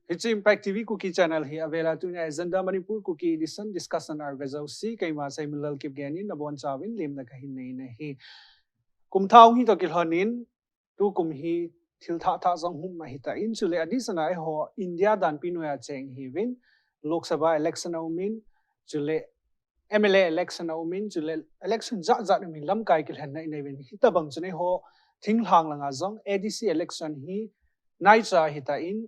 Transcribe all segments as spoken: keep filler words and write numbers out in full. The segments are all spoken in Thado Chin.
Hiche Impact T V Kuki Channel hi avela tunia Agenda Manipur Kuki Edition discussion a vejousi, keima Seiminlal Kipgen in nabonchauvin lemna kahin nei ahi. Kum thah hi toh kilhonin, tukum hi thil thah thah jong hung um ahitan, chule adeh sanga eiho India danpi noiya cheng ihiuvin, Lok Sabha election aumin, chule M L A election aumin, chule election jat jat aumin, lamkai kilhenna inei uvin, hitobang chun eiho thinglhang langa jong A D C election hi naicha ahitan,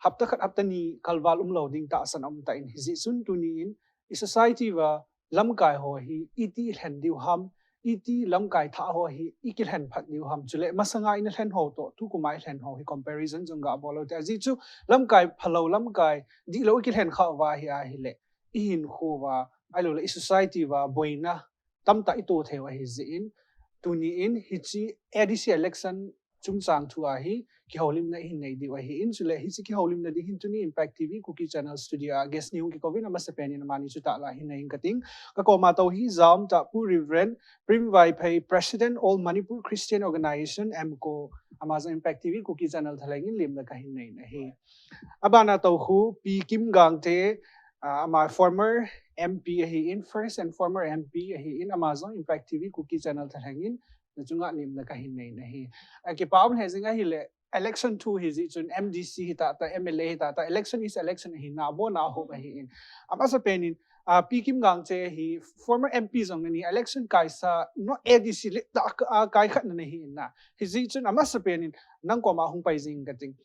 hapta khat hapta ni kalval umlou ding tahsan aum tan, hijeh chun tuni in i society uva lamkai ho hi iti lhen diu ham, iti lamkai thah ho hi i kilhen phat diu ham, chule masanga ina lhen ho toh tukuma i lhen ho hi comparison jong gabol u hite. Ajeh chu lamkai phalou, lamkai dihlou i kilhen khah uva hi ahile, i hinkho uva, ahilouleh i society uva boina tamtah i to thei u ahi jeh in, tuni in hiche A D C election chungchang thua hi kihoulimna ihin nei diu ahin, chule hiche kihoulimna ding hin tuni Impact T V Kuki Channel studio a guest ni hung kikouvin, amasapen in amani chu tahlah hin nei inge kating. Kakoma tou hi Jaum Tapu Reverend Prem Vaiphei, President All Manipur Christian Organization, AMCO, ama jong Impact T V Kuki Channel thalheng in lemna kahin nei ahi. Abana tou khu Pi Kim Gangte, ah, ama former M P ahin, first and former M P ahin, ama jong Impact T V Kuki Channel thalheng in nachunga lemna kahin nei ahi. Akipa um lheh jing ahile, election thu hijeh chun M D C hita ta, M L A hita ta, election is election ahi, na abona hop ahin. Amasapen in, ah, Pi Kim Gangte hi former M P jong nahi, election kaisa, no A D C le, ta, ah, kai khat nahi in na. Hijeh chun amasapen in nang koma hung pai jing kating.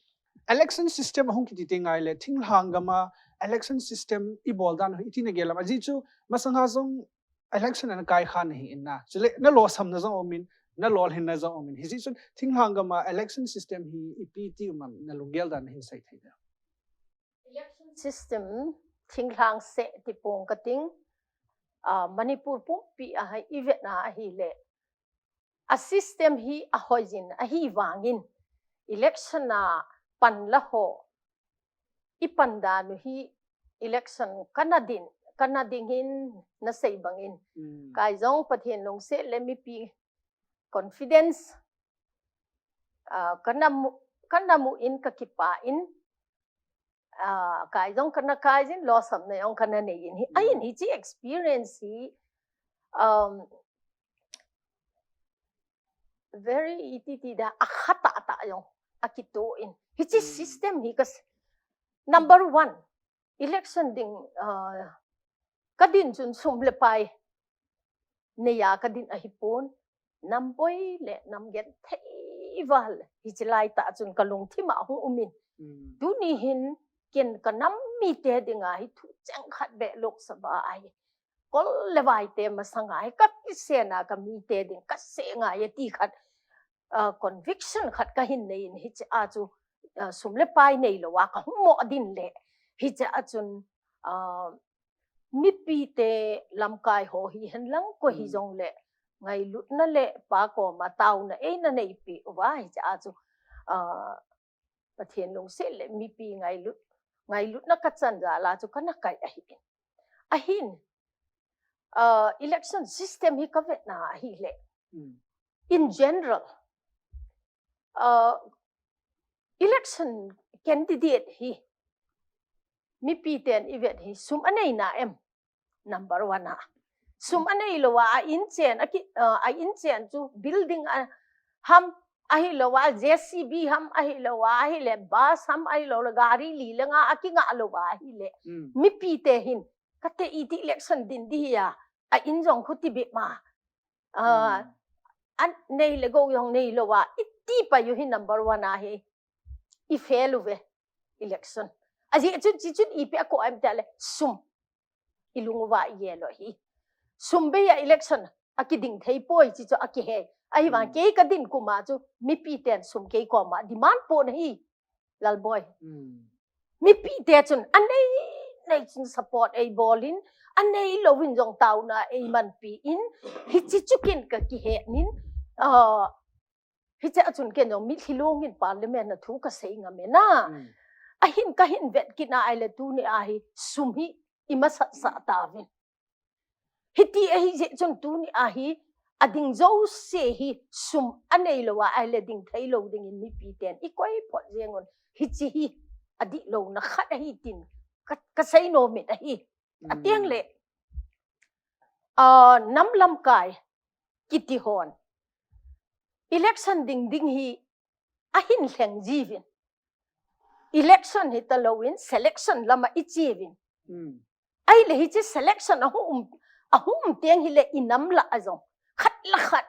Election system ahung kiti teng ahile, thinglhang gama election system ibol dan hi iti nagel em? Ajeh chu masanga jong election ana kai kha nahi in na. Chule nalolsamna jong aumin, nalolhinna jong aumin. Hijeh chun thinglhang gama election system hi ipi ti um em, nalunggel dan nahin sei thei em? Election system thinglhang seh ti pong kating, ah, Manipur pumpi a hi i vetna ahile, a system hi ahoi jin ahivangin, election a pan la ho, i pan dan u hi election kana din, kana ding hin nasei bangin. Mm. Kai jong Pathen lungset le mipi confidence, ah, kana mu, kana mu in kakipah in, ah, kai jong kana kai jin, lolsamna jong kana nei in hi. Mm. Ahin hiche experience hi, um, very iti ti da, akha tah tah jong akito in. Hiche, mm, system hi ka s-, number one, election ding, ah, kadin chun sum le pai neiya kadin ahipon, nam boi le nam genthei val hiche laitah chun kalungthim a hung umin. Mm. Tuni hin ken kanam mite dinga hi thu cheng khat beh Lok Sabha a hi kol le vai te masanga hi kakisena kamite ding kasei ngai e ti khat, ah, conviction khat kahin nei in hiche a chu, ah, sum le pai neilou a kahung mo din le hiche a chun, ah, mipite lamkai ho hihen lang koi hi, mm, jong le ngailutna le Pa koma taona eina neipeh uva hiche a chu, ah, Pathen lungset le mipi ngailut, ngailutna kachan jal a chu kana kai ahi. Ahin, ah, election system hi kavetna ahile, mm, in general, ah, election candidate hi mipiten ivet hi sum anei na em? Number one a. Sum anei lou a, a in chen, a ki, ah, a in chen chu building a ham ahilou a, J C B ham ahilou a, ahile bus ham ahilou le, gari li le nga a kinga lou a ahile. Mm. Mipite hin, kate iti election din ding hi a, a in jong khu ti bep ma. Ah, mm, an nei le gou jong neilou a, iti pai u hi number one a hi. I fail uve election. Ajeh chu, chi chun ipi akou em tia le, sum. Ilung uva igel u ahi. Sum bei a election akiding thei poi chi chu akihe. Ahivang kei kadin kum a chu, mipi ten sum kei koma demand pon ahi. Lalboi. Mipi te chun anei, nei chun support eibol in, anei louvin jong taona eimanpi in, hichi chu ken kakihe in, ah, hiche a chun ken jong mitlhi lungin parliament a thu kasei ngam e na. Ahin kahin vet kit na ahile tuni a hi sum hi imasat sah tauvin. Hiti ahi jeh chun tuni a hi ading jouse hi sum anei lou a ahile ding thei lou dingin mipi ten ikoi phot jeng un, hichi hi adih louna khat ahi tin ka, kasei nom in ahi. Ateng le, ah, nam lamkai kiti hon election ding ding hi ahin lheng jiuvin. Election hita louvin, selection lama icheuvin. Ahile hichi selection ahung um, ahung um teng hile inam lah a jong khat le khat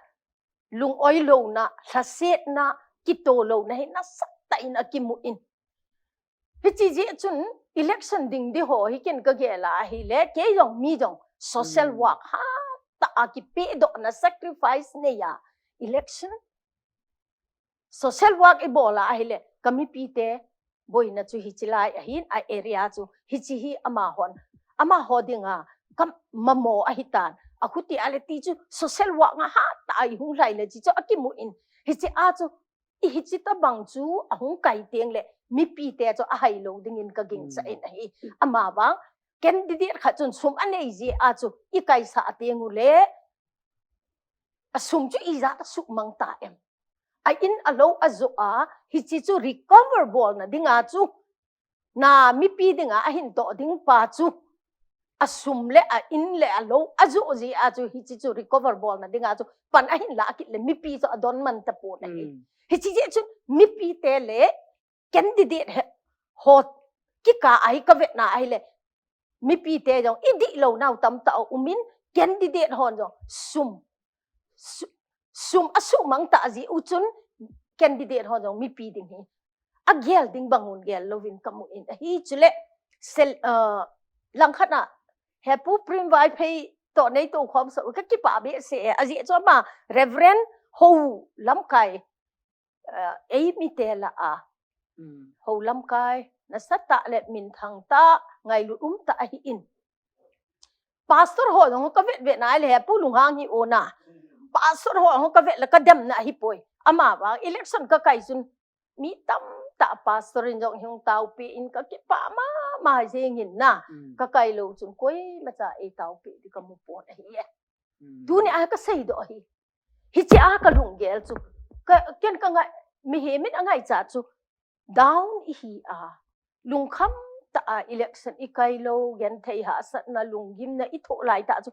lung-oi louna, lhasetna, kito louna hi nasatah in akimu in. Hichi jeh chun election ding ding ho hi ken kagel a ahile, kei jong mi jong social work hatah a kipehdohna sacrifice nei a election social work ibol a ahile, kamipi te boina chu hichi lai ahin, a area chu hichi hi amahon, amaho dinga kamamo ahitan. Ahuti ale ti chu social work nga hatah a ihung lhai le chi chu akimu in. Hichi a chu, i hichi tabang chu ahung kai teng le mipi te chu ahai lou dingin kagingcha in ahi. Amavang candidate khat chun sum anei jeh a chu ikaisah teng u le, asum chu ijat a suhmang ta em? A in a lou ajoh a, hichi chu recover bolna dinga chu, na mipi dinga ahin toh ding pa chu, asum le a in le a lou ajoh jeh a chu, hichi chu recover bolna dinga chu pan ahin lah kit le mipi chu adon man tapon ahi. Hichi jeh chun mipi te le candidate he, ho kikah a hi kavetna ahile, mipi te jong idih lou nau tamtah aumin, candidate hon jong sum, su-, sum asuhmang tah jeh u chun candidate hon jong mipi ding hi agel ding bang un gel louvin kamu in ahi. Chule sel, ah, langkhat a Hepu Prem Vaiphei toh neitoukhom sah u kakipah behseh e. Ajeh chu ama Reverend ho lamkai, ah, eimi te lah a ho lamkai nasatah le minthang tah, ngailut um tah ahin. Pastor ho jong kavet vet na ahile Hepu lunghang hi ona. Pastor ho jong kavet le kademna ahipoi. Amavang election kakai chun mi tamtah pastor in jong hung taopi in kakipah mama jeng in na. Kakai lou chun koimacha eitaopi ding kamu pon ahi e. Tuni a kaseidoh ahi. Hichi a kalunggel chu, ka, ken kangai, mihem in angaichat chu, down ihi a, lungkham tah a election ikai lou, genthei hahsatna, lunggimna ithoh lai tah chu,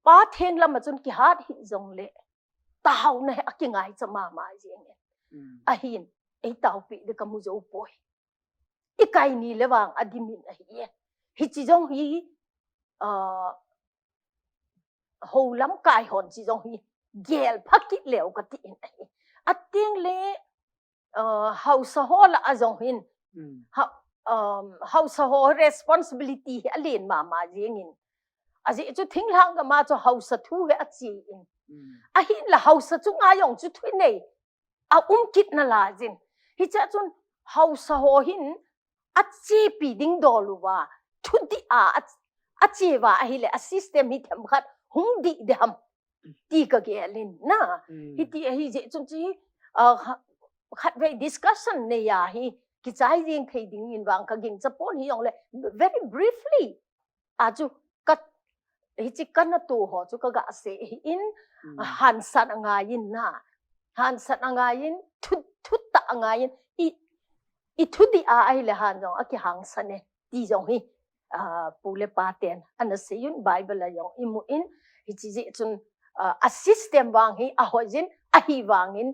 Pathen lama chun kihat hih jongle, taona hi akingaicha mama jeng e. Ahin, eitaopi ding kamu jou poi. Ikai ni le vang adimin ahi e. Hichi jong hi, ah, ho lamkai hon chi jong hi gel pha kit leu kati in ahi. Ateng le, ah, haosa ho lah a jong hin, ha, um, haosa ho responsibility hi alen mama jeng in. Ajeh chu thinglhang gam a chu haosa thu hi ache in. Ahinla haosa chunga jong chu thunei aum kit nalai jin. Hichea chun haosa ho hin achepi ding dol uva, thudih a, a, ache uva ahile a system hi themkhat hung dih ding ham ti kagel in na. Hiti ahi jeh chun chu, ah, kha-, khatvei discussion neiya hi kichai jeng thei dingin vang kagingcha pon, hijongle very briefly a chu ka, hichi kanatoh ho chu kaga sei ahin, hangsan angaiyin na. Hangsan angaiyin, thu, thutah angaiyin, i, i thudih a ahile han jong akihangsan e ti jong hi, ah, pu le pa ten ana seiyun, Bible a jong imu in, hichi jeh chun, ah, a system vang hi ahoijin, ahivangin,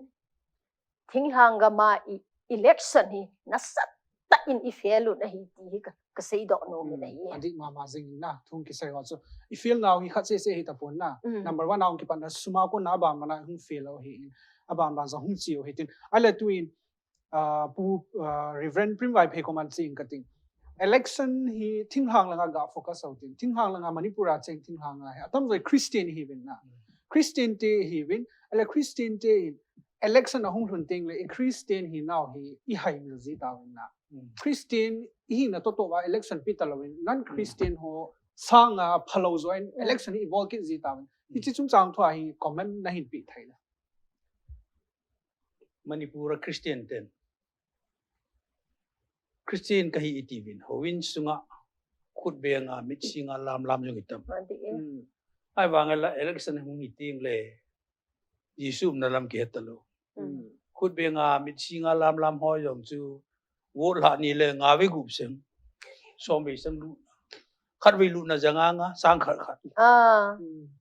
thinglhang gam a i election hi nasatah in i fail un ahi ti hi ka, kaseidoh nom in ahi. Adih mama jing in na, thu kisei ho chu. I fail nau hi khat sese ahi tapon na. Number one a hung kipat na sum a kon na, abanban a hung fail u ahin. Abanban jong hung che u ahi tin. Ahile tuin, ah, pu, ah, Reverend Prem Vaiphei koma che inge kating. Election hi thinglhang langa ga focus autin, thinglhang langa Manipur a cheng thinglhanga hi atamjo Christian hiuvin na. Christian te hiuvin, ahile Christian te in election ahung lhun tengle i Christian hinau hi i haimil ji tauvin na. Christian ihina toh toh a election pe talouvin, non Christian ho sanga phalou joh in election hi i bol kit ji tauvin. Hiche chungchang thua hi comment nahin pe thei na. Manipur a Christian ten Christian kahi itiuvin, houin sunga khutbeng a mitsinga lamlam jong itam. Ahivang a election hung hi tengle Jesu umna lam kihe talou. Khutbeng a mitsinga lamlam ho jong chu vote lhah ni le nga vei gup seng, som vei seng lutna, khat vei lutna ja nga nga, sang khat khat.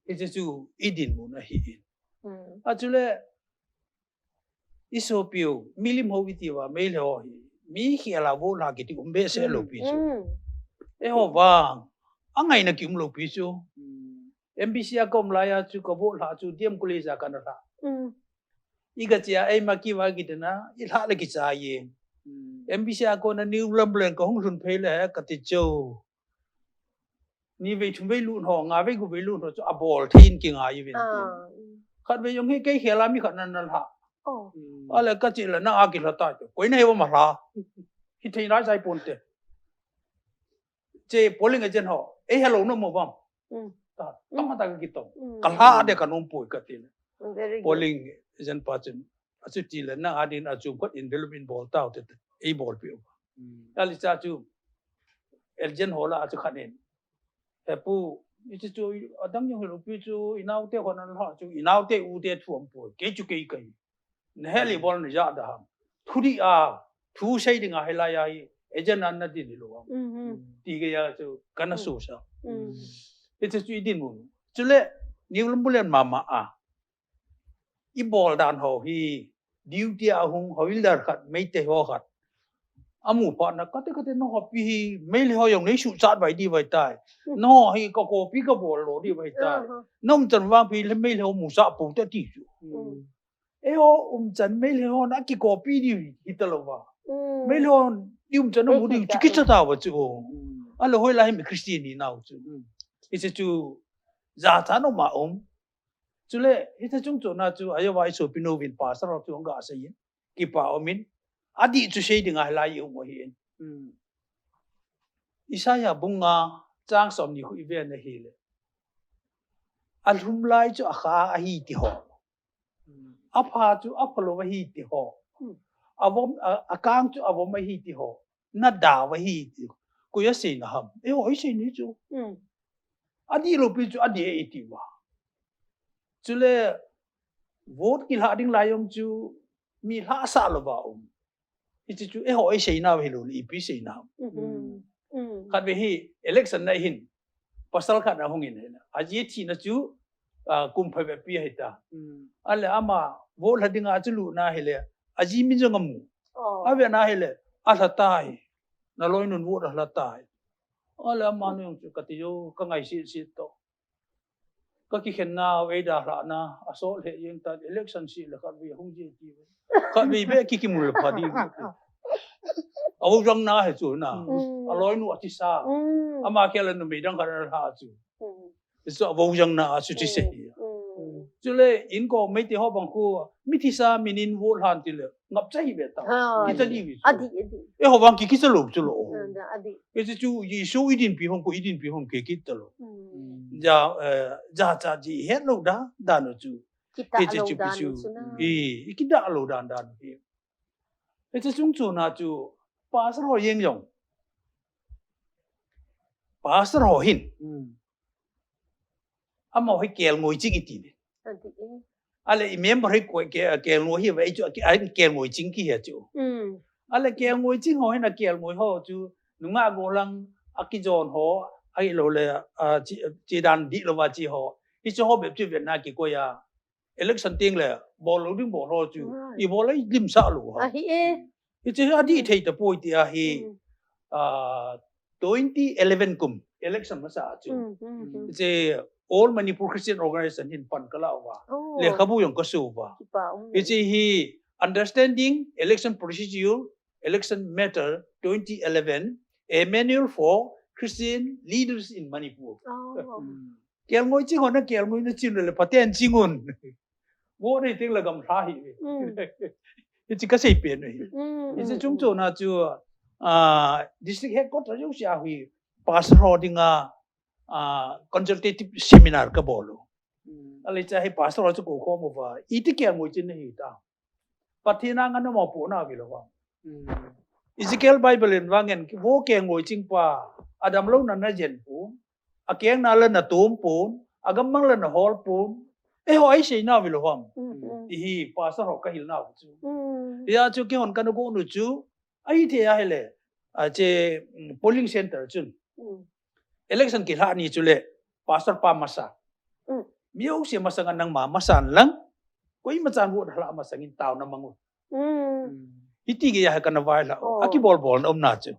Hiche chu i dinmun ahi in. Achule i sopiu milim ho itiuva Meitei ho hi mi khel a vote lhah kiti um behseh lou pi chu. Eiho vang angaina kium lou pi chu. M B C a ka um laiya chu ka vote lhah chu D M College a kana lhah. I gache'a eima kiva kitena, i lhah le kichai e. M B C a kona New Lambulane ka hung lhun phei le kati chu. Ni vei thum vei lut ho, nga vei gup vei lut ho chu abol thei in kingai uvin tin. Khat vei jong hi kei khel a mi khat nan na lhah. Ahile kache le nang a kilha ta chu. Koi nahi uva ma lha. Hithei nai chai ponte. Che polling agent ho, ei helou nom uvem? Tama ta ka kitong. Ka lha de ka nom poi kati le. Polling agent pa chun achuti le nang a din a chum khat envelope in bol tau te, ei bolpeh uva. Ahile cha chu agent ho lah a chu khat in, He pu, hiche chu adang jong hilou pi chu, i naote hon ana lhah chu, i naote ute thu um poi, kei chu kei kahi. Nahet le bol na ja da ham. Thudih a, thu sei dinga hilai a hi agent a nadin hilou ham. Ti geiya chu kana sosa. Hiche chu i dinmun. Chule New Lambulane mama a i bol dan ho hi, duty a hung havildar khat, Meitei ho khat amu phat na, kati kati, nangho pi hi Meitei ho jong nei suhchat vai di vai tai. Nangho hi ka copy ka bol lou di vai tai. Na umchan vang pi le Meitei ho musah pou te ti chu. Eiho umchan Meitei hon aki copy di hita louva, Meitei ho di umchan amu di chu kicha tauva chu. Ahile hoilai hi mi Christian hinau chu. Hiche chu jachat um a um. Chule hiche chungchona chu Iowa i sopinu vin pastor ho chu hung gasei in, kipa umin, adih chu sei dinga hilai i um u ahin. Isaiah bung nga chang somni khu i vet na hile, alhum lai chu akha ahi ti ho, apha chu aphalou ahi ti ho, avom, a, akang chu avom ahi ti ho, nada uva hi ti, koi aseina ham? Eiho isei ni chu. Adih lou pi chu adih e iti uva. Chule vote kilhah ding lai jong chu mi lhahsah louva um. Hiche chu eiho iseinau hilou le ipi seina ham? Khatvei hi election na hin pasal khat na hungin, aji thina chu, ah, kum phabep pi ahita. Ahile ama vote lha dinga chu lutna hile, aji min jong amu. Avetna hile, alha tai. Naloinun vote alha tai. Ahile amanu jong chu kati jo, kangai sese to. Kakikhenna, eidalhahna asol lheh jeng tan, election seh le khatvei hung ji ti. Khatvei beh kikimul le pha di. Avoujangna hi chu na. Aloinu athisa. Ama khel a numei dang khat alha chu. Hichu avoujangna a chu thise hi. Chule inko Meitei ho bang khu, mi thisa min in vote lhan tile ngapcha hi ve ta. Kicha di ve chu. Eiho vang ki, kicha lou chu lou. Hiche chu Jesu idinpi hom, koi idinpi hom kikit talou. Ja, eh, jachat ji hetlou dan, dan u chu. Hiche chu pi chu, i, i kidah lou dan dan u hi. Hiche chungchona chu pastor ho jeng jong, pastor ho hin amaho hi kelngoi ching iti ne. Ahile i member hi koi ke, kelngoi hi ve chu, a, kelngoi ching kihe chu. Ahile kelngoi ching ho hin akelngoi ho chu nungah gollhang akijon ho, ahilou le, a, chi, chi dan dihlou va chi ho, hiche ho bep chu vetna kikoi a. Election tengle bol lou ding bol ho chu ibol a ilimsah lou ha. Hiche hi adih thei tapoi ti ahi. Ah, twenty eleven kum election masa chu, hiche All Manipur Christian Organization hin pan kalah uva, lekhabu jong kaso uva. Hiche hi Understanding Election Procedure, Election Matter twenty eleven, A manual for Christian leaders in Manipur. Kelngoi ching hon na kelngoi na chin le Pathen ching un. Vote nei teng le gam lha hi. Hichi ka sei pen hi. Hichi chung chon a chu district headquarter jouse a hi pastor ho dinga consultative seminar ka bol u. Alei cha hi pastor ho chu kou khom uva iti kelngoi chin na hi ta. Pathen a ngan mo po na vi lo vang. Ezekiel Bible in vang en vo kelngoi ching pa Adam lo na na jen pu. Akeng na la na tum pun, agammang la na hol pun, eiho ai sei na vi lo ham. Ti hi pastor ho ka hil na chu. Tia chu kihon ka na go nu chu, ai te a hele, a che polling center chun. Election kilha ni chu le, pastor pa masa. Mi jouse masang a nangma masan lang, koima chan vote hla masang in tao na mangu. Hiti ge ya ka na vai la. Aki bol bol na um na chu.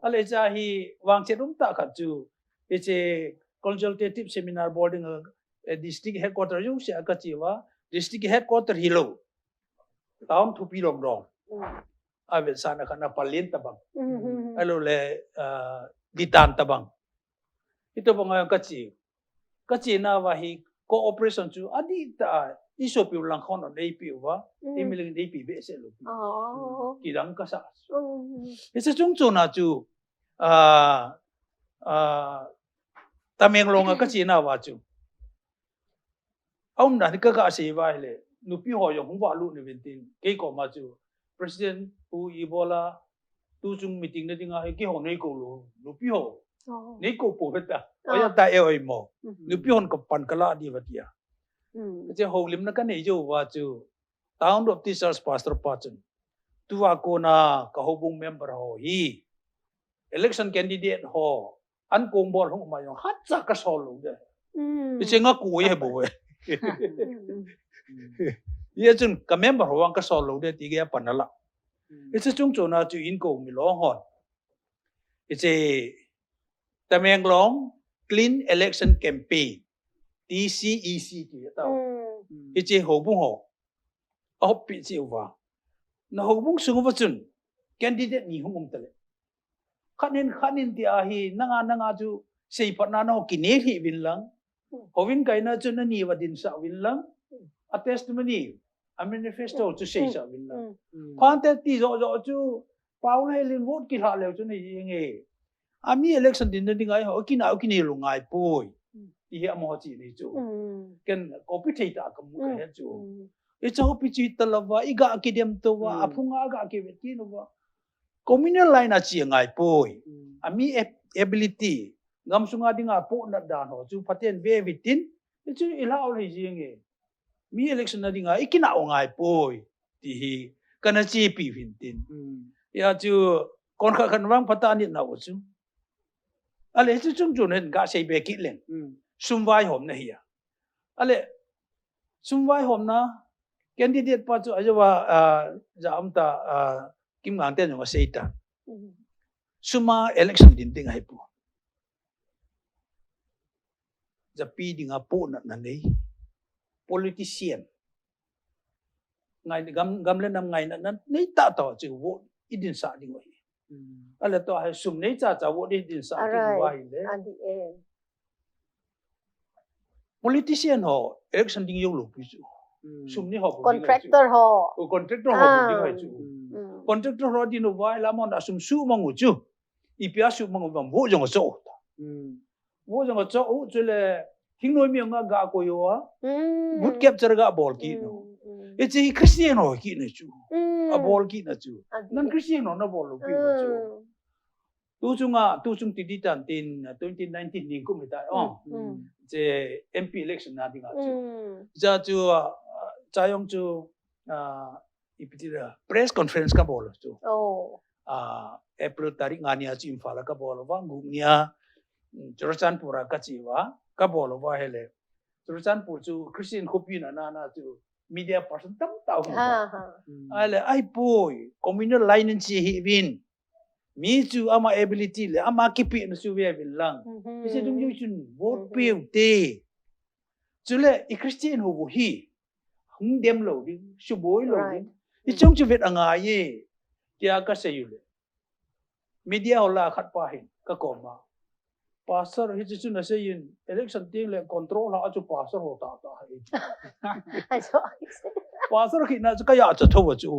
Alei cha hi vang che um ta khat chu. Hiche consultative seminar bol ding a district headquarter jouse a ka chi va. District headquarter hi lo. Town thupi lom dong. A vet sa na khat na Pallel ta bang. Alo le Ditan ta bang. Hito bang a ka chi. Ka chi na va hi cooperation chu a di ta i so piu lang khon nei piu va. I mi ling nei pi be se lo. Ki dang ka sa. Hiche chung chu na chu a a Tamenglong a ka chi na va chu. Aum na ni ka ga sei va le. Nupi ho jong hung va lu ni vin tin. Kei ko ma chu. President pu i bola tu chung meeting na dinga he ki ho nei ko lo. Nupi ho. Nei ko po heta. Oya ta e oi mo. Nupi hon ka pan ka la di va tia. Che ho lim na ka nei jo va chu. Town of teachers pastor pa chun. Tu va ko na ka ho bung member ho hi. Election candidate ho. An kong bol hung ma jong hat cha ka sol lo de. Iche nga ku ye bo we. Ye chun ka member ho ang ka sol lo de ti ge pan la. Iche chung chon a chu in ko mi lo hon. Iche Tamenglong Clean Election Campaign, T C E C ti ta. Iche ho bung ho. A hop pi chi uva. Na ho bung sung uva chun. Candidate ni hung um ta le. Khat nin khat nin ti a hi nanga nanga chu sei phat na no ki ne hi vin lang. Hovin kai na chu na ni va din sa vin lang. A testimony, a manifesto chu sei sa vin lang. Phan te ti jo jo chu Paul he lin vote ki hla leu chu ni nge. A mi election din na ding ai ho ki na ki ni lu ngai poi. Ti hi a mo chi ni chu. Ken copy thei ta ka mu ka he chu. I cha ho pi chi ta la va i ga ki dem to va a phung a ga ki ve ti no va. Communal line a chi ngai poi. A mi ability. Gam sunga dinga po na dan ho chu Pathen ve vitin. Chu i la o le ji nge. Mi election na dinga i kina o ngai poi. Ti hi kana chi pi vin tin. Ya chu kon kha khan vang pata ni na o chu. Ale chu chung chun hen ga sei be ki leng. Sum vai hom na hi a. Ale sum vai hom na candidate pa chu a ja va ja am ta Kim Ngang te jong a sei ta. Suma election din ding ahi pu. Japi dinga po na na nei. Politician. Ngai gam gam le nam ngai na na nei ta ta chi vote i din sa ding ahi. Ale to hai sum nei cha cha vote i din sa ding ahi le. Politician ho election ding yo lo pi chu. Sum ni ho contractor ho. Contractor ho ding hai chu. Contractor ho din vai la mon a sum su mangu chu. I pia su mangu bam vote jong cho. Vote jong cho chu le thingnoi mi nga ga ko yo a. Vote capture ga bol ki no. Ichi Christian ho ki na chu. A bol ki na chu. Non Christian ho na bol lo pi chu. Tu chunga, tu chung ti di tan tin twenty nineteen ning kum hi ta. Oh. Che M P election na dinga chu. Cha chu cha jong chu ipi ti da press conference ka bol chu. April tarik nga ni a chu Imphal a ka bol va, guk ni a Churachandpur a ka chi va, ka bol va hele. Churachandpur chu Christian khopi na na na chu media person tam ta hu. Ale ai poi communal line in chi hi vin. Mi chu ama ability le ama kipi na chu ve vin lang. Ise dung yu chun vote piu te. Chule i Christian ho hi hung dem lo ding, suboi lo ding. I chung chu vet anga ye. Tia ka sei u le. Media ho lah a khat pa hin ka kom a, pastor hiche chu nasei in, election teng le control a chu pastor ho tah tah hi. Pastor khat na chu ka ya cha tho chu.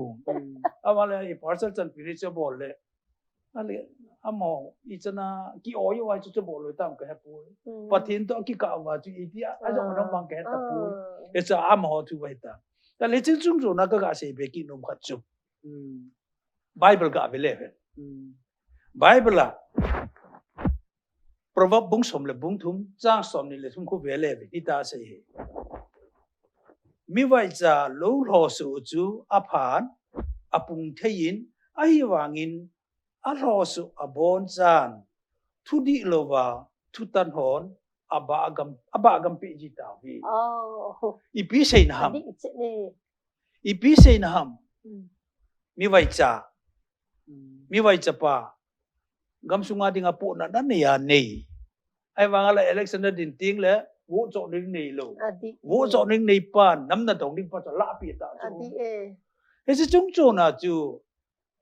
Ama le i pastor chanpi ni chu bol le, ale, amaho i chana ki o yo ai chu chu bol lo tam ka he pu. Pathen to ki ka wa chu i ti a, a jong nang mang ka he ta pu. Hiche amaho thu wa hi ta. Ta le ching chung chu na ka ga sei be ki nom khat chu, Bible ga ve le ve. Bible a Proverb bung som le bung thum, chang som ni le thum khu ve le ve, hita sei hi. Mi vaicha lou lhosoh chu aphan, apung thei in, ahivangin alhosoh abon chan, thu dih louva thutan hon abah gam, abah gam pi ji tauve. Ipi seina ham? Ipi seina ham? Mi vaicha, mi vaicha pa, gamsunga dinga pohnatna nei a nei. Ahivanga la election na din teng le, vote choh ding nei lou. Vote choh ding nei pan, nam na dong ding pa chu lah pi ta chu. Hiche chung chon a chu,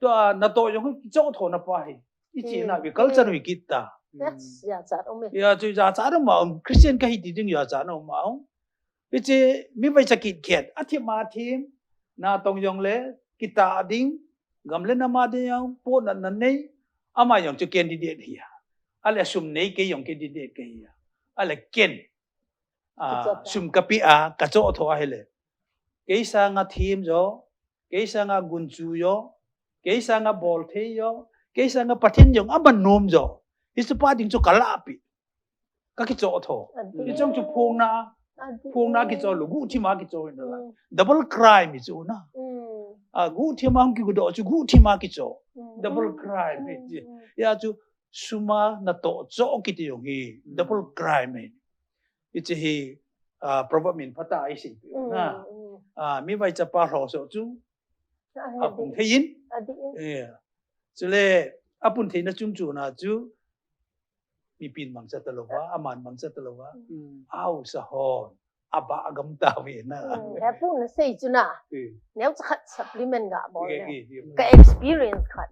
tua natoh jong hi kichoh tho na pa hi. I chi na bi culture hi kit ta. Ya chu ya cha ma um, Christian ka hi ti ding ya cha na um ma um. Hiche mi vaicha kit khet, athim athim, natong jong le, kita ding, gam le nam a ding jong pohnatna nei, ama jong chu candidate hi a. Ale sum nei kei jong candidate kei hi a. Ale ken, sum ka pi a, ka choh tho a hile, kei sanga thim jo, kei sanga gunchu jo, kei sanga bolthei jo, kei sanga Pathen jong aman nom jo, hiche pa ding chu ka lah pi. Ka kichoh tho. Hiche jong chu phungna, phungna kichoh lou, guhthim a kichoh in la. Double crime hi chu na. A guhthim a hung kigu doh chu guhthim a kichoh. Double crime hi. Ya chu sum a natoh choh kiti jong hi double crime hi. Hiche hi, a, proverb min phatah a i sei pi na. A, mi vaicha pa lhosoh chu apung thei in. Chule apung theina chung chon a chu mipin mangcha ta louva, aman mangcha ta louva, ahaosa hon abah gam tauve na. He pu na sei chu na. Neocha khat supplement ga bol le. Ka experience khat.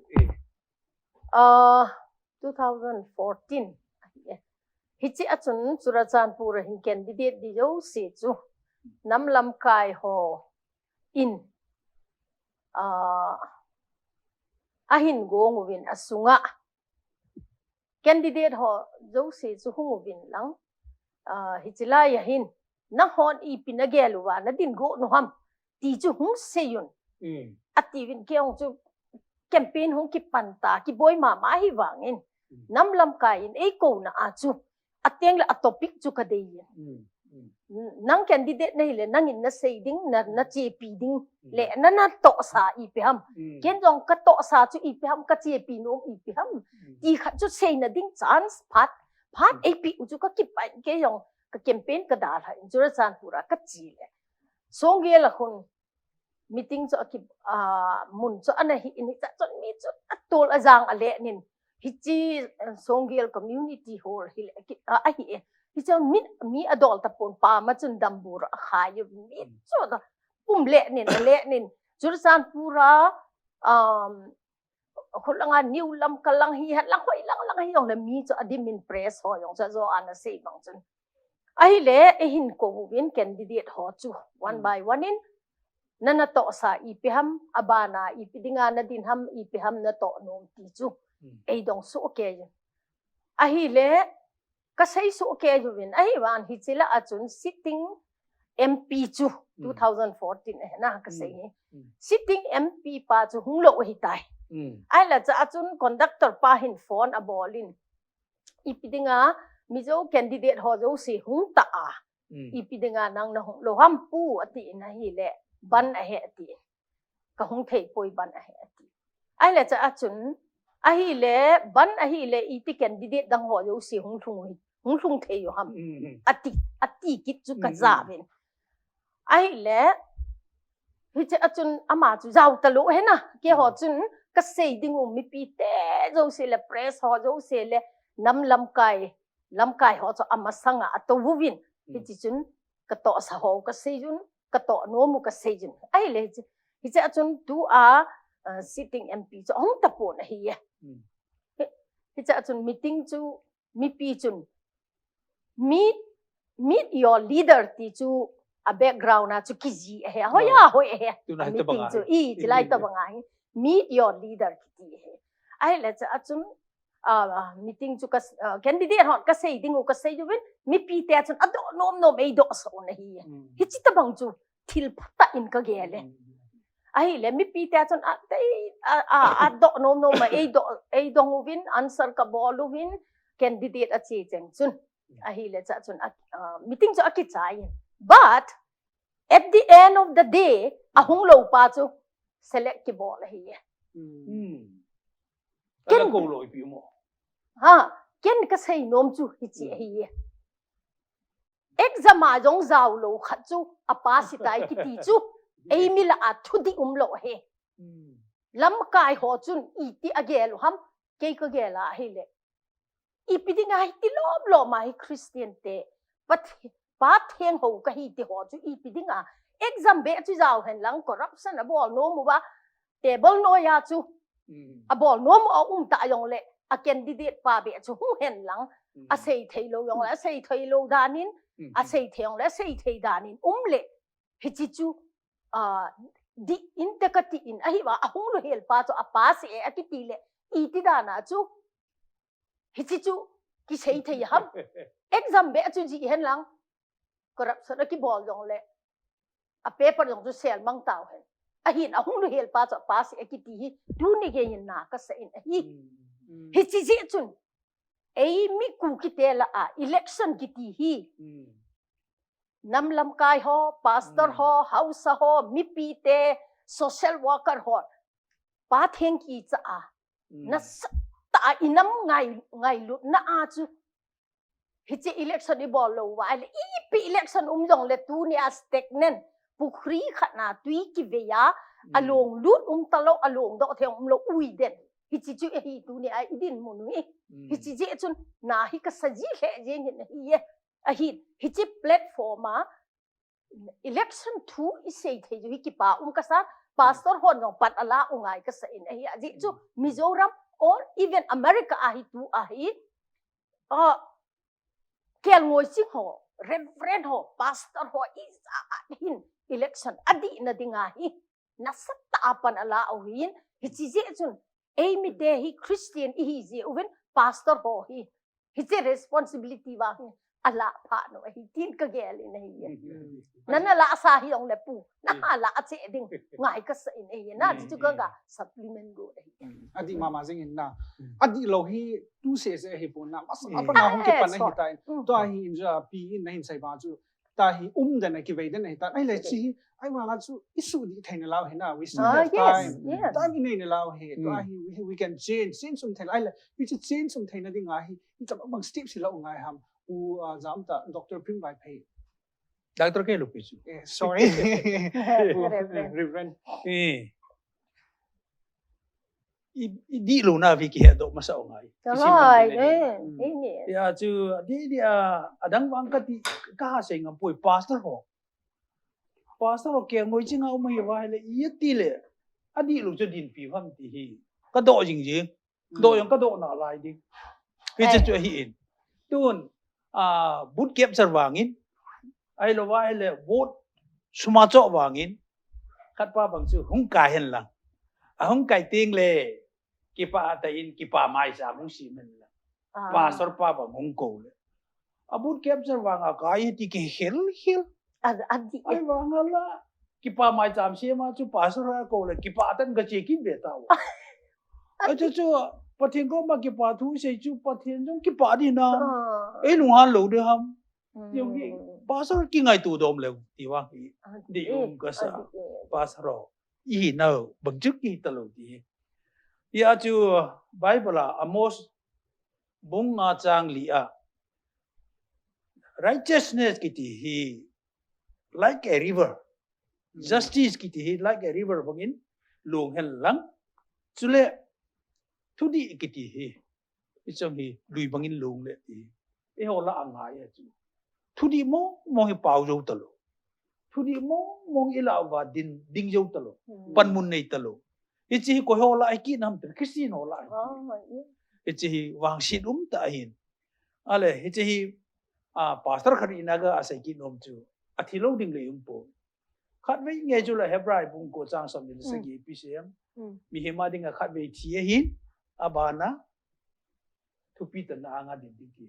Ah, two thousand fourteen ahi e. Hiche a chun Churachandpur a hin candidate di jouse chu nam lamkai ho in, ah, ahin gong uvin, asunga candidate ho jouse chu hung uvin lang, ah, hiche lai a hin, nahon ipi na gel uva na ding got u ham, ti chu hung sei un. Ati uvin, kei jong chu campaign hung kipan ta, kiboi mama hi vangin, nam lamkai in ei kouna a chu, ateng le a topic chu ka dei in. Nang candidate na hile, nangin na sei ding, na, na chepi ding, le na, na tohsa ipi ham. Ken jong ka tohsa chu ipi ham, ka chepi nom ipi ham. Ti khat chu seina ding chance phat, phat ei pi u chu ka kipan, kei jong ka campaign ka dalha in Churachandpur a ka che le. Songgel a khun meeting chu aki, ah, mun chu ana hi in, hicha chun mi chu atol ajang a lehnin. Hiche, eh, Songgel Community Hall hi le, ki, ah, ahi e. Hicha mi, mi adol tapon, pam a chun dambur akhai u, mi chu ta pum lehnin, a lehnin. Churachandpur a, um, Khulanga New Lamka lang hi, ha lang hoi lang lang hi jong le mi chu adim in, press ho jong chu ajo ana sei bang chun. Ahile, eihin kou uvin candidate ho chu, one by one in, na, na tohsa ipi ham, abana ipi dinga na din ham, ipi ham na toh nom ti chu. Ei dong soh kei uvin. Ahile, ka sei soh kei uvin, ahivang hiche lah a chun sitting M P chu, two thousand fourteen ahi na ka sei hi. Sitting M P pa chu hung lou ahitai. Ahile cha a chun conductor pa hin phone abol in, ipi dinga Mizo candidate ho jouse hung ta a, ipi dinga nang na hung lou ham pu, ati in, ahile, ban ahi ati. Ka hung thei poi, ban ahi ati. Ahile cha a chun, ahile, ban ahile, iti candidate dang ho jouse hung lhung u hi, hung lhung thei u ham, ati, ati kit chu ka ja uvin. Ahile, hiche a chun ama chu jao talou ahi na, keiho chun ka sei ding u, mipi te jouse le, press ho jouse le, nam lamkai, lamkai ho chu amasanga atou uvin. Hiche chun ka tohsa ho ka sei un, ka toh nom u ka sei un. Ahile hiche, hiche a chun tua, ah, sitting M P chu ahung tapon ahi e. Hi, Cha chun meeting chu mipi chun meet meet your leader ti chu a background a chu kiji ahi. Hoi a hoi ahi. Tuna hi tabang ahi. I chilai tabang ahi. Meet your leader kiti ahi. Ahile cha chun meeting chu ka candidate hon ka sei ding u ka sei uvin mipi te chun adoh nom nom ei doh sa un ahi. Hichi tabang chu thil phatah in ka gel e. Ahile mipi te chun a tei a a a doh nom nom a ei doh ei dong uvin answer ka bol uvin candidate a che cheng chun ahile cha chun a meeting chu a kichai in. But at the end of the day a hung lo pa chu select kibol ahi. Ken ko lo ipi mo. Ha, ken ka sei nom chu hichi ahi. Exam a jong jao lo khat chu a pass tai kiti chu ei mi lah a thudih um lo he. Lamkai ho chun iti a gel u ham kei ka gel a hile. Ipi ding a hiti lom lom a hi Christian te Pathen ho ka hi ti ho chu ipi ding a exam be chu jao hen lang corruption a bol nom u va table noi a chu a bol nom a um ta jong le a candidate pa be chu hung hen lang a sei thei lo jong le a sei thei lo dan in a sei thei jong le a sei thei dan in um le hichi chu a di in te ka ti in ahi va a hung lo hel pa chu a pass e a kiti le iti dan a chu hichi chu kisei thei ham exam be chu ji hen lang corruption a kibol jong le a paper jong chu sel mang tau hen. Ahin a hung lo hel pa chu a pass e kiti hi tuni gei in na ka sa in ahi. Hichi ji chun ei mi Kuki te lah a election kiti hi nam lamkai ho, pastor ho, hausa ho, mipi te, social worker ho Pathen kicha a nasatah a inam ngai ngailutna a chu hiche election i bol lou va le ipi election um jong le tuni a stagnant pukhri khat na tui kivei a along lut um talou along doh thei um lou ui den hiche chu ahi tuni a i dinmun u hi hiche jeh chun na hi ka sa ji lheh jeng hin ahi e ahi hiche platform a election thu i sei thei chu hi kipa um ka sa pastor hon jong pan ala u ngai ka sa in ahi ajeh chu Mizoram or even America ahi tu ahi a kelngoi ching ho reverend ho pastor ho i ja hin election adih na ding ahi nasatah a pan ala u hin hiche jeh chun eimi te hi Christian ihi jeh uvin pastor ho hi hiche responsibility vang hi ala pha nu ahi tin ka gel in ahi e. Nana la sa hi jong le pu na la che ding ngai ka sa in ahi e na chu ka ga supplement go ahi. Adih mama jing in na adih lou hi tu se se ahi pu na masa apa na hung kipan ahi ta in to ahi in ja pi in na hin sai ba chu ta hi um den a kivei den ahi ta ahile chi hi ahivang a chu i sudih theina lau hi na we still have time time i neina lau hi to ahi we can change change um theina ahile hiche change um theina ding a hi i tabang bang step si lou ngai ham u jam ta Doctor Prem Vaiphei Doctor K Lupi chu sorry Reverend i, i dih louna vi kihe doh masa u ngai. Kisim man ding ahi. Ya chu di di a adang vang ka ti ka ha sei ngam poi pastor ho. Pastor ho kelngoi chinga um ahi va le i ti le adih lou chu dinpi vam ti hi. Ka doh jing jing. Doh jong ka doh na lai ding. Hiche chu ahi in. Tun a boot capture vangin ahilou va ahile vote sum a choh vangin khat pa bang chu hung kai hen lang ahung kai teng le kipa ta in kipa maicham hung sim hen lang pastor pa bang hung kou le a boot capture vang a kai ti kihil hil ahivang a la kipa maicham sem a chu pastor a kou le kipa tan ka che kit ve tau. Achu chu Pathen koma kipa thu sei chu Pathen jong kipa di na ei lunghan lou de ham. Jong hi pastor kingaito dom leu ti vang hi di um ka sa pastor ho i hi nau bang chu kihi talou ti hi. Hia chu Bible a Amos bung nga chang li a righteousness kiti hi like a river. Justice kiti hi like a river bangin long hen lang. Chule thudih kiti hi ichang hi lui bangin long le ti hi. Eiho lah a ngai a chu thudih mong mong hi pao jou talou. Thudih mong mong i lah uva din ding jou talou. Panmun nei talou. Hiche hi koi ho lah a hi kit nam te Christian ho lah a hi kit. Hiche hi vangset um tah ahin. Ale, hiche hi, ah, pastor khat in aga asei kit nom chu. Athi lou ding le um poi. Khatvei nge chu la Hebrai bung ko chang som ni le sagi ipi sei em. Mihem a dinga khatvei thi ahin, abana thupi tanna anga din ding ti.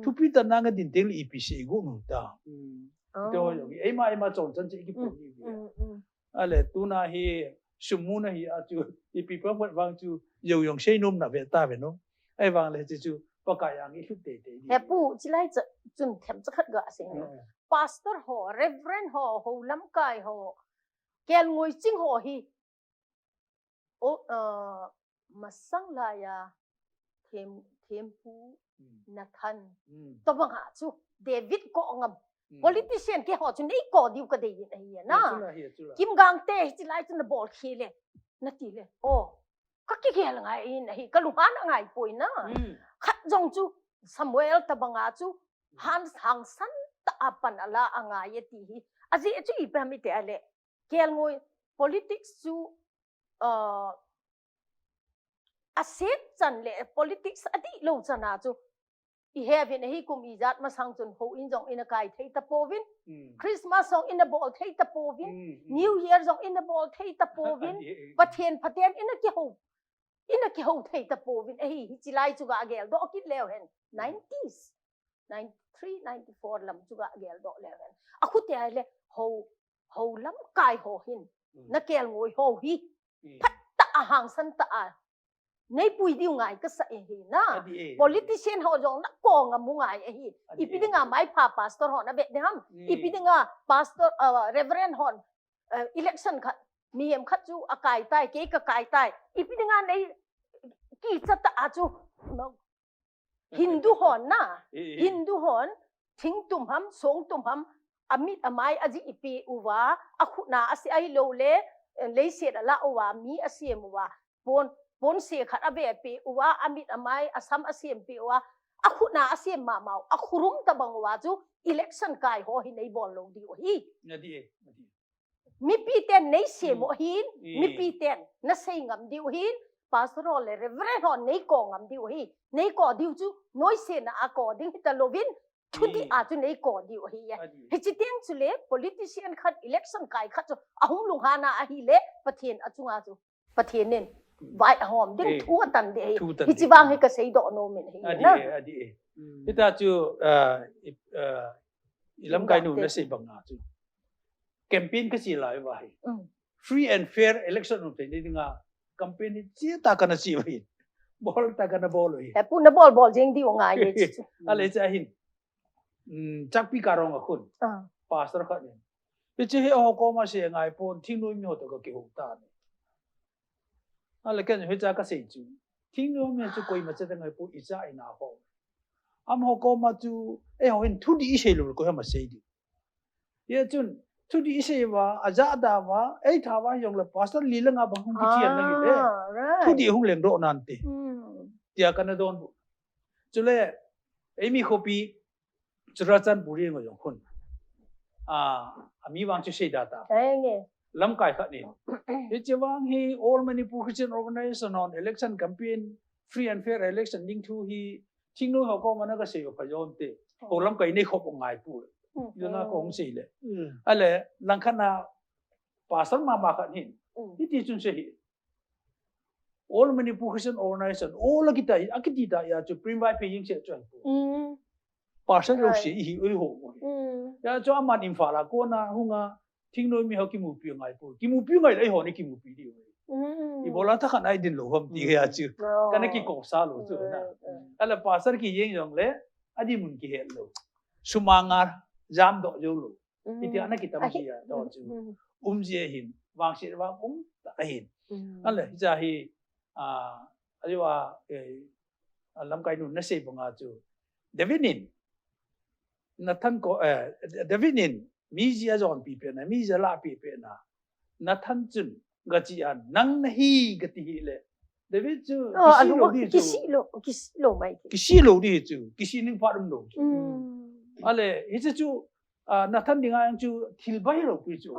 Thupi tanna anga din teng le ipi sei gu nu ta. Te ho jong eima, eima chon chan che ki pu ni. Ale, tuna hi sum muna hi a chu ipi pa vang chu yo yong sei nom na ve ta ve no. Ahivang le chu chu Pakai ang i hlut tei tei di. He pu, chilai chun them cha khat ga sei no. Pastor ho, reverend ho, ho lamkai ho, kelngoi ching ho hi. O, uh, masang laiya, them, thempu, Nathan. Tobang ha chu, David ko ngam. Politician ke ho chu nei ko diu ka dei in ahi na. Kim Gangte, hichilai chu na bol khi le. Na ti le. Oh, ka kigel ngai in ahi, ka lunghan angai poi na. Khat jong chu Samuel tabanga chu han hangsan ta apan ala angai e ti hi. Ajeh chu ipi ham iti le. Kelngoi politics chu, uh, aset chan le politics adih lou chan a chu. I hevin ahi kum ijat masang chun ho in jong ina kai thei ta pouvin. Christmas jong ina bol thei ta pouvin. New Year jong ina bol thei ta pouvin. Pathen phaten ina kiho, ina kiho thei ta pouvin. Ahi, hichilai chu ga gel doh kit leu hen. Nineties. Ninety-three, ninety-four lam chu ga gel doh leu hen. Akhu te ai le ho, ho lamkai ho hin. Na kelngoi ho hi. Phat ta a hangsan ta a. Nei pui diu ngai ka sa e hi na. Politician ho jong na ko ngam u ngai e hi. Ipi dinga mai pha pastor ho na ve de ham. Ipi dinga pastor, uh, reverend ho, uh, election khat, mihem khat chu akai tai, kei ka kai tai. Ipi dinga nei kicha ta a chu. Hindu hon na. Hindu hon, thingtum ham, songtum ham, amit amai aji ipi uva, akhut na ase ahilou le, eh, leiset ala uva, mi asem uva, pon, ponse khat ave pe uva, amit amai asam asem pe uva, akhut na asem mama u, akhurum tabang uva chu election kai ho hi nei bol lou diu hi. Mipi ten nei sem u hin, mipi ten na sei ngam diu hin, pastor ho le reverend ho nei ko ngam diu hi, nei ko diu chu, noise na a ko ding hita louvin, thudih a chu nei ko diu hi ya. Hichi teng chu le politician khat election kai khat chu, ahung lunghan a ahi le, Pathen achunga chu. Pathen in vai ahom ding thu atan de hi. Hichi vang hi ka sei doh nom in hi na. Hita chu, ah, i, ah, i lamkai nu na sei bang na chu. Campaign ka chi lai va hi. Free and fair election um thei dinga campaign hi chi ta kana chi va hi. Bol ta kana bol hi. He pu na bol bol jing diu ngai ye chu. Ale cha hin. Chakpi ka rong a khun. Pastor khat in. Hichi hi ho koma se ngai pon, thingnoi mi ho to ka kiho ta ni. Ale ken hicha ka sei chu. Thingnoi mi chu koima cha ta ngai pon, icha ina ho. Amaho koma chu, eiho hin thudih isei lou le koiham asei diu. Hia chun, thudih isei uva, aja da uva, eitha uva jong le pastor li le nga bang hung kichian na hi le. Thudih hung leng doh nante. Tia kana don bu. Chule, eimi khopi, Churachandpur ri ngo jong khun. Ah, ami vang chu sei da ta. Lamkai khat ni. Hichi vang hi All Manipur Christian Organization hon election campaign, free and fair election ding thu hi, thingnoi ho koma na ka sei u pha jom te. Ho lamkai nei khop u ngai pu. Yo na ko hung sei le. Ale, langkhat na pastor mama khat hin. Hiti chun sei hi. All Manipur Christian Organization, all a kita hi, akiti ta ya chu, Prem Vaiphei jeng se chu. Pastor lo se hi, oi ho. Ya chu aman Imphal a kona hunga, thingnoi mi ho kimupi ngai pu. Kimupi ngai le eiho ni kimupi diu. Ibola thakhat a idin lou ham ti ya chu. Kana kikop sa lou chu na. Ala pastor kijeng jong le, adimun kihet lou. Sumanga jamdoh jou lou. Hiti ana kitam ji a, to chu. Um ji ahin, vangset vang um ta ahin. Ale, hicha hi, ah, aliwa, eh, lamkai nun na sei banga chu. David in, Nathan ko, eh, David in, mi ji ajon pi pe na, mi ji ala pi pe na. Nathan chun, gachi a, nang nahi gati hi le. David chu, kisi lou di chu. Kisi lou, kisi lou mai. Kisi lou di chu, kisi ning phat um lou chu. Ale, hichu chu, ah, Nathan dinga jong chu thil bai lou pi chu.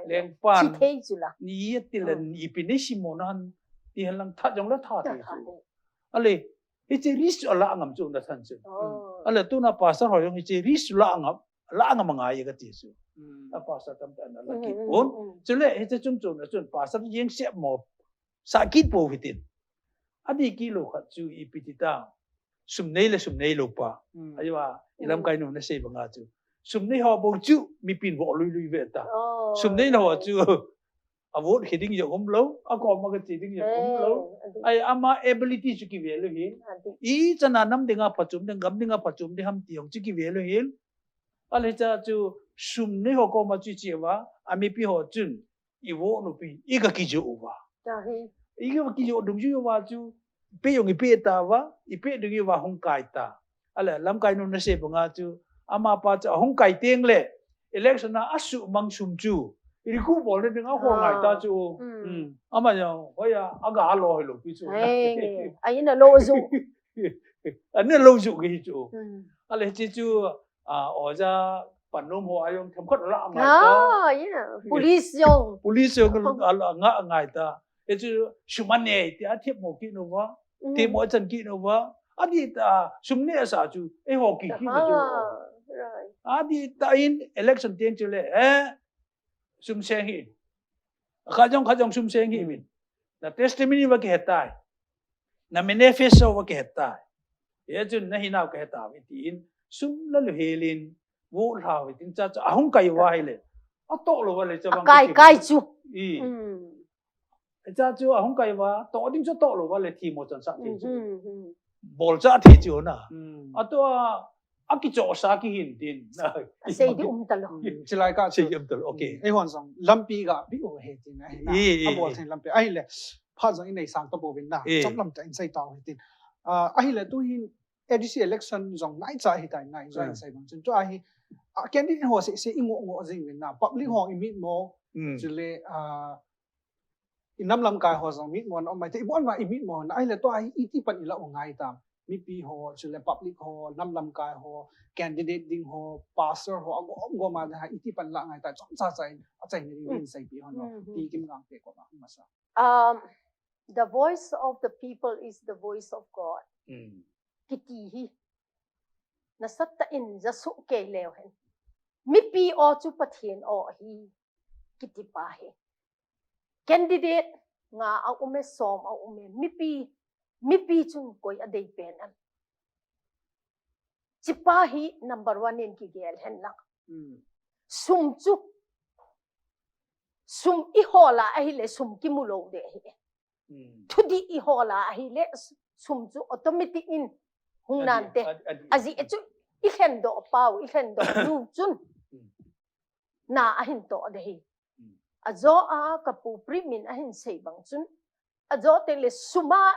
Lengpan. Chi thei chu la. Ni ye ti le, ipi nei sim mo na han, ti hen lang that jong le that thei chu. That thei. Ale, Hiche risk chu ala ngam chu na than chu. Oh. Ala tuna pastor ho jong hiche risk chu la ngam, la ngam ngai ka ti chu. Mm. A pastor tamtah in ala kit pon. Mm, mm, mm. Chule hiche chung chung na chun pastor jeng sep mo sa kit po hitin. Adih kit lou khat chu ipi ti ta. Sum nei le sum nei lou pa. Mm. Ahi a, i lamkai nu na sei banga chu. Sum nei ho bou chu mipin vo lui lui ve ta. Oh. Sum nei na ho chu. A vote khe ding jong um lou, a kom a ka che ding jong um lou. Eh, adi. Ai, ama ability chu kive lou hin. Adi. Ichan a nam dinga phachom ding, gam dinga phachom ding ham ti jong chu kive lou hin. Ahile cha chu sum nei ho kom a chu che uva, a mipi ho chun, i vote nu pi, i ka kijoh uva. Ahi. I ka kijoh dungjuiya chu, pe jong i pe ta uva, i pe dungjuiya hung kai ta. Ahile, lamkai nu na sei banga chu, amapa chu ahung kai teng le, election a asuhmang sum chu, i recoup bol na ding a hol ngai ta chu. Mm. Mm. Ama jong, hoiya, aga lo hoi lou pi chu. Ai, ai na lo ju. Ana lo ju ki chu. Mm. Ahile, hiche chu, a, oja pannom ho a jong themkhat la ngai ta. Ah, yeah. Police jong. Police jong a, a, nga ngai ta. Hichu sum anei ti a themmo kit uva. Mm. Themmo achan kit uva. Adih ta sum neh sa chu. Eiho ki kit chu. Ah, right. Adih ta in election teng chu le. Eh, sum seng hi. Khat jong, khat jong sum seng hi min. Na testimony va kihe tai. Na manifesto va kihe tai. Hichun na hinau kihe tai tin. Sum la lu helin. Vo la ve tin cha cha. Ahung kai uva hile. Atoh lou uva le cha bang kai, kai chu. I. Mm. Cha chu ahung kai uva. Toh ding chu toh lou uva le themmo chan sa thei chu. Mm, mm, mm. Bol cha thei chu na. Mm. Atua, a kichoh sa kihin tin. A sei di um ta lou. Mm, chilai ka sei chu di um ta lou. Okay. Mm, eihon jong lampi ga pi u he tin ahi na. I, i, a bol i. Thei lampi. Ahile, phat jong i nei sang ta pouvin na. I. Chomlam cha in sei tau he tin. Ah, ahile tu hin A D C election jong naicha hi tai nai jong. Mm. Sei bang chun tu ahi. Ah, candidate ho sei sei i ngo ngo jing uvin na. Public ho i mit mo. Mm. Chule, ah, i nam lamkai ho jong mit mo na um mai te, i bon ma i mit mo na, ahile tua hi iti pan i la u ngai tam. Mipi ho, chule public ho, nam lamkai ho, candidate ding ho, pastor ho, agom gom a ha iti pan la ngai ta, chomcha cha in, achaina ding in seipi hon lo. Mm, mm. Pi Kimgangte koma, masa. Um, the voice of the people is the voice of God. Mm. Kiti hi. Nasatah in ja soh kei leu hen. Mipi aw chu Pathen aw ahi. Kiti pa hi. Candidate nga a um e, som a um e, mipi, mipi chun koi a dei pen em. Hiche pa hi number one in kigel hen lang. Mm. Sum chu, sum i hol a ahile sum kimu lou ding ahi. Mm. Thudih i hol a ahile sum chu automatic in hung nante. Ajeh chu i lhendoh pau, i lhendoh nu chun. Mm. Na ahin toh ding ahi. Mm. Ajo a ka pu Prim in ahin sei bang chun. Ajo teng le sum a,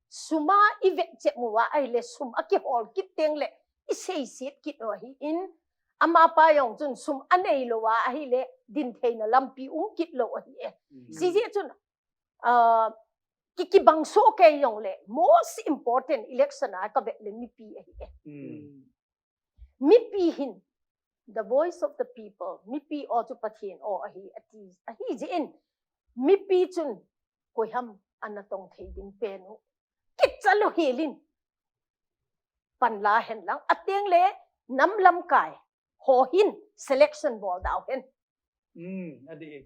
sum a i vet chet uva ahile sum a kihol kit teng le i seiset kit u ahi in. Amapa jong chun sum a nei lou a ahile din theina lampi um kit lou ahi e. Mm. Hijeh chun, ah, ki, kibang soh kei jong le most important election a ka vet le mipi ahi e. Mm. Mipi hin, the voice of the people, mipi aw chu Pathen aw ahi, ati, ahi jeh in, mipi chun, koi ham ana tong thei ding pen u. Kicha lou helin, pan la hen lang, ateng le, nam lamkai, ho hin, selection bol dau hen. Mm, adih.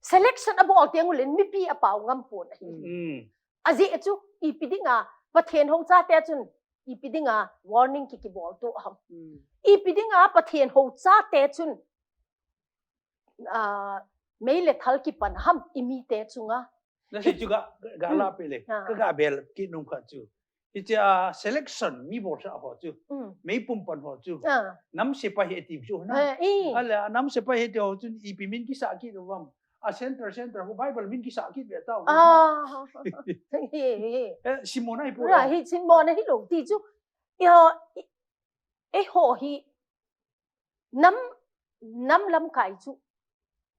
Selection a bol teng u le mipi a pau ngam pon ahi. Mm. Ajeh chu, ipi dinga, Pathen hou chate chun, ipi dinga, warning ki, kibol tu ham. Mm. Ipi dinga, Pathen hou chate chun, ah, mei le thal kipan ham, i mite chunga. Na sei chu ga, ga, ga la pe le, ah, ka ga bel kit nom khat chu. Hiche a selection mi bolsah ho chu. Mm. Meipum pan ho chu. Ah. Nam sepai hi ati chu na. Eh, i. Ahile, nam sepai hi ti ho chu ipi min kisah kit u ham. A center, center ho Bible min kisah kit ve tau. Ah. Hi, hi. Eh, Simon ahi pu. Ra, hi Simon ahi lou ti chu. Ya, i, eiho hi Nam, nam lamkai chu.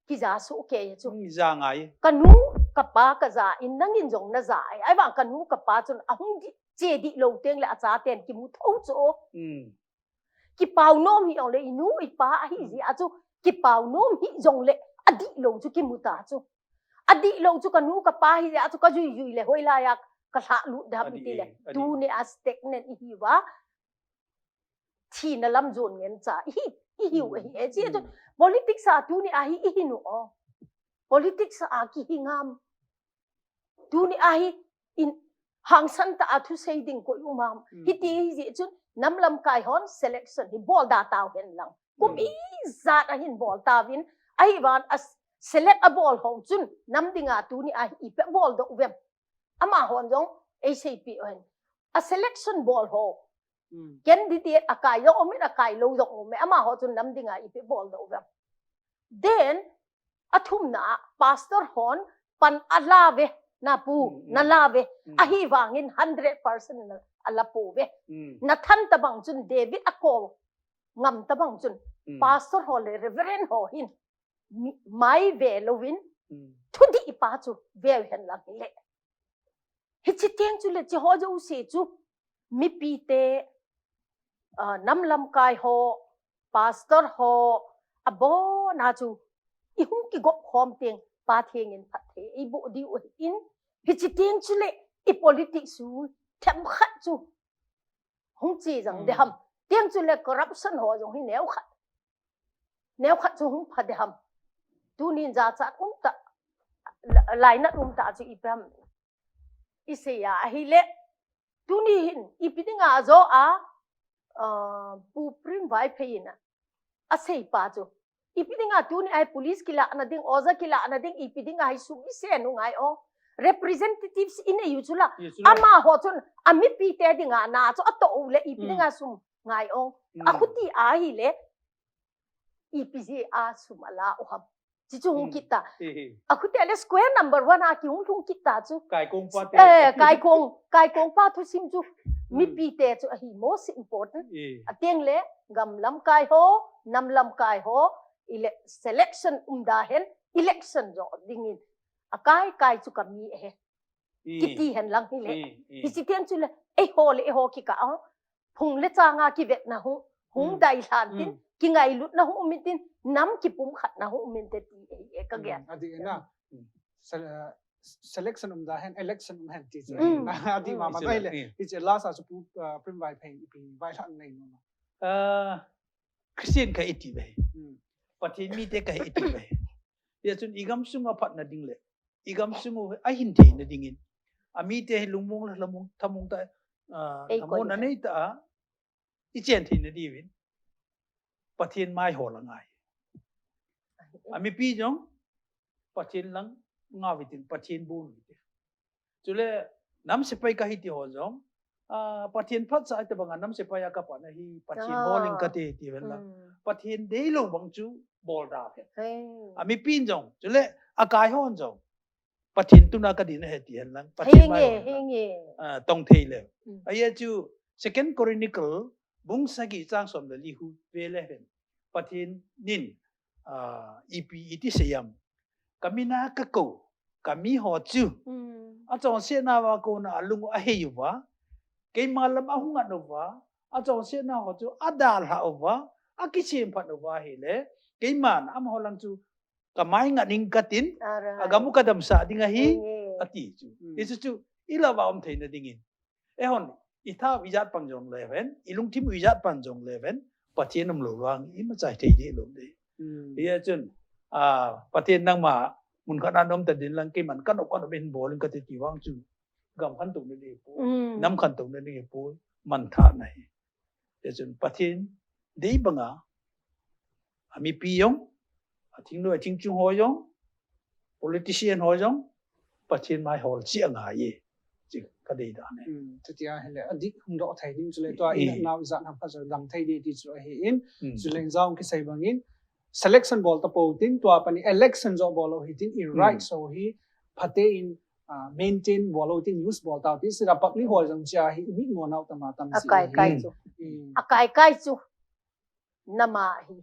Kija soh kei chu. Hmm, ja ngai. Ka nu, ka pa, ka ja in nangin jong na ja ai. Ahivang ka nu, ka pa chun ahung di, che dihlou teng le achaten kimu tho chu. Hmm. Kipao nom hih jong le i nu, i pa ahi jeh a chu. Kipao nom hih jong le adihlou chu kimu ta chu. Adihlou chu ka nu, ka pa hi jeh a chu ka jui jui le hoilai a kalha lut dam iti le. Tuni a stagnant ihi uva. Thina lam jon ngen cha ihi, ihi u ahi. E chi chu politics a tuni a hi ihi nu o. Politics a kihi ngam. Tuni a hi in hangsan ta a thu sei ding koi um am. Hiti hi ji chun nam lamkai hon selection hi bol da tau hen lang. Kum ijat a hin bol tauvin ahi van a select a bol ho chun nam dinga tuni a hi ipi bol do uvem. Amahon jong ei seipi u hen. A selection bol ho. Candidate a kai jong um in a kai lou jong um e. Amaho chun nam dinga ipi bol do uvem. Then a thumna a pastor hon pan a la ve na pu, na la ve. Ahi vangin hundred percent na a la pu ve. Na than tabang chun David a ko ngam tabang chun pastor ho le reverend ho hin mi, mai ve louvin thudih pa chu ve hen lang hile. Hichi teng chu le chi ho jouse chu mipi te, ah, nam lamkai ho, pastor ho, abon a chu i hung kigop khom teng Pathen in phatthei ei boh diu ahin, hichi teng chu le i politics u themkhat chu hung chi jang de ham. Teng chu le corruption ho jong hi neokhat, neokhat chu hung pha de ham. Tunin jachat um ta, la-, lainat um ta chu ipi ham i sei a ahile. Tuni hin ipi dinga jo a, ah, Pu Prem Vaiphei in a, a sei pa chu. Ipi dinga tuni a hi police kilahna ding, oja kilahna ding, ipi dinga hi sum i sen u ngai o. Representatives i nei u chu la. Amaho chun a mipi te dinga na chu a to u le ipi dinga sum ngai o. A khuti ahile ipi ji a sum a la u ham. Chi chu hung kit ta. A khuti le square number one a ki hung lhung kit ta chu. Kaikong pa te. Eh, kaikong, kaikong pa thusim chu. Mipi te chu ahi most important. A teng le gam lamkai ho, nam lamkai ho, ile selection um da hen, election jo dingin. A kai kai chu ka mi ahi. Kiti hen lang hile. Hichi teng chu le, eiho le eiho kikah a. Phung le changa kivetna hung, hung dai lhan tin, kingailutna hung um in tin, nam kipumkhatna hung um inte ti ahi e ka gen. Adi na. Sel-, ah, selection um da hen, election um hen ti chu. Adi mama bai le. Hichi last a chu Pu, ah, Prem Vaiphei ipi vailhah nei no. Ah, Christian kahi iti ve. Pathen mite kahi iti ve. Hijeh chun i gamsung a phatna ding le i gamsung u ahin theina dingin, a mite hi lungmong le lhamong, thamong ta, ah, lhamon anei ta a, i chen theina diuvin Pathen mai hol angai. A mipi jong Pathen lang ngau hitin, Pathen bon u hite. Chule nam sepai kahi ti ho jong, ah, Pathen phatsah ite banga nam sepai a kapatna hi Pathen hol in kate ti ven la. Pathen deilou bang chu bol da pen. A mipin jong, chule a kai hon jong Pathen tuna kadin ahi ti hen lang. Pathen mai hol in lang. Ah, tong thei le. Ahi chu Second Chronicle bung sagi chang som le li hu ve le hen. Pathen in, ah, ipi iti seiyam. Ka mina ka kou, ka mi ho chu. Achonsetna uva kouna alung u ahei uva. Keima lam ahung ngat uva. Achonsetna ho chu adalha uva. Akisemphat uva ahile. Keiman amaho lang chu ka mai ngat ning katin. Agam u kadamsah ding ahi. Ati chu. Hichu chu, i lava um theina dingin. Eihon, i thao ijat pan jong le ven, i lungthim u ijat pan jong le ven, Pathen umlou vang, imacha thei dih lou ding. Hijeh chun, ah, Pathen nangma, mun khat a na um ta ding lang keiman, ka nop ka nop in bol in kati ti vang chu, gam khantouna ding poi, nam khantouna ding poi, manthahna ahi. Hijeh chun Pathen dei banga, a mipi jong, a thingnoi, a thingchung ho jong, politician ho jong, Pathen mai hol cheh angai e. Chi ka dei dan e. Chuti ahile, adik hung doh thei ding chule, tua i natnau ijat ham kha chu dang thei ding ti chu ahi in, chule in jong kisei bangin, selection bol tapou tin, tua pani election jo bol lou hitin, i right so hi, phaten, ah, maintain bol lou tin, use bol tau tin, sila public ho jong chia hi, i mi mo nau tama tam si akai kai chu. Akai kai chu. Nama hi.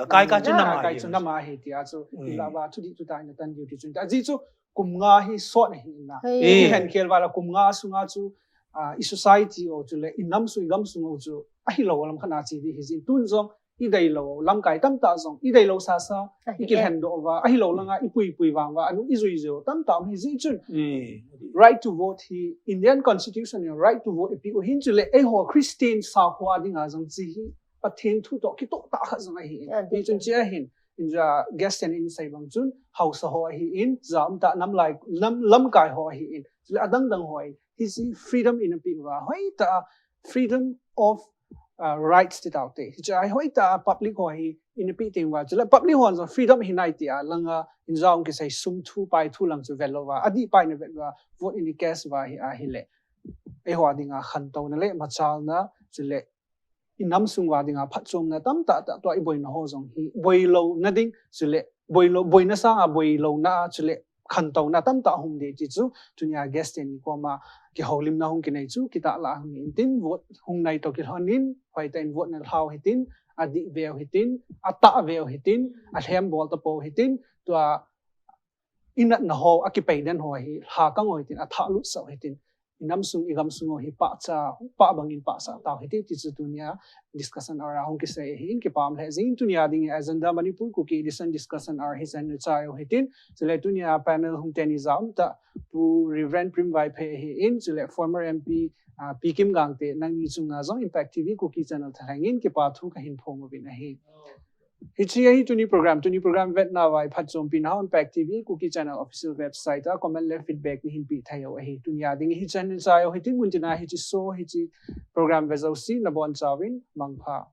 Akai kai chu nama hi. Akai kai chu nama hi, tia chu, i lava chu di chu ta ina tan diu ti chu. Ta ji chu, kum nga hi sot ahi na. I hen khel vala kum nga sunga chu, ah, i society o chu le, i nam sung, i gam sung o chu, ahilou lam khat na chi di hi jin tun jong, i deilou, lamkai tamtah jong i deilou sasa, i kilhen doh uva, ahilou langa i puipui vang uva, anu i juijui u tamtah um ahi jeh chun. Right to vote hi Indian Constitution in right to vote i peh u ahin, chule eiho Christian sakho a dinga jong hiche hi Pathen thu toh kitoh tah khat jong ahi in. Hichun hiche ahin, India guest in in sei bang chun, haosa ho ahi in, ja umtah namlai, lam, lamkai ho ahi in, chule adang dang ho ahi in. Hiche freedom in a peh uva, hoitah a freedom of uh, rights ti tau te. Hiche ahi hoitah a public ho hi in a peh teng uva, chule public ho jong freedom hi nai tia langa in jong kisei sum thu pai thu lang chu vet lou uva, adih pai na vet uva, vote in a cast uva hi ahile. Eiho a dinga khantouna le machalna, chule i nam sung uva dinga phatchomna tamtah tah tua i boina ho jong hi, boilou na ding, chule boilou, boina sanga boilou na, chule khantouna tamtah hung ding ti chu, tunia guest teni koma kihoulimna hung kinei chu, kitahlah hung intin, vote hung nai toh kilhon in, hoitah in vote na lhau hitin, adih veu hitin, atah veu hitin, alhem bol tapou hitin, tua i natna ho, akipei den ho hi, lhakang u hitin, athahlut sah u hitin, i nam sung, i gam sung u hi pahcha, pah bangin pahsah tau hite ti chu tunia discussion hour a hung kisei ahin, kipah lheh jing. Tunia ding agenda Manipur Kuki Edition discussion hour hi chan na chai u hitin, chule tunia panel hung teni ja umtah Pu Reverend Prem Vaiphei ahi in, chule former M P, uh, Pi Kim Gangte, nangni chunga jong Impact T V Kuki Channel thalheng in kipa thu kahin phong uvin ahi. Hiche ahi tuni program, tuni program vetna uva i phatchompi nau Impact T V Kuki Channel official website a comment le feedback nahin pe thei u ahi. Tunia ding hi chan na chai u hitin, muntina hiche show, hiche program ve jouse nabon chauvin mangpha.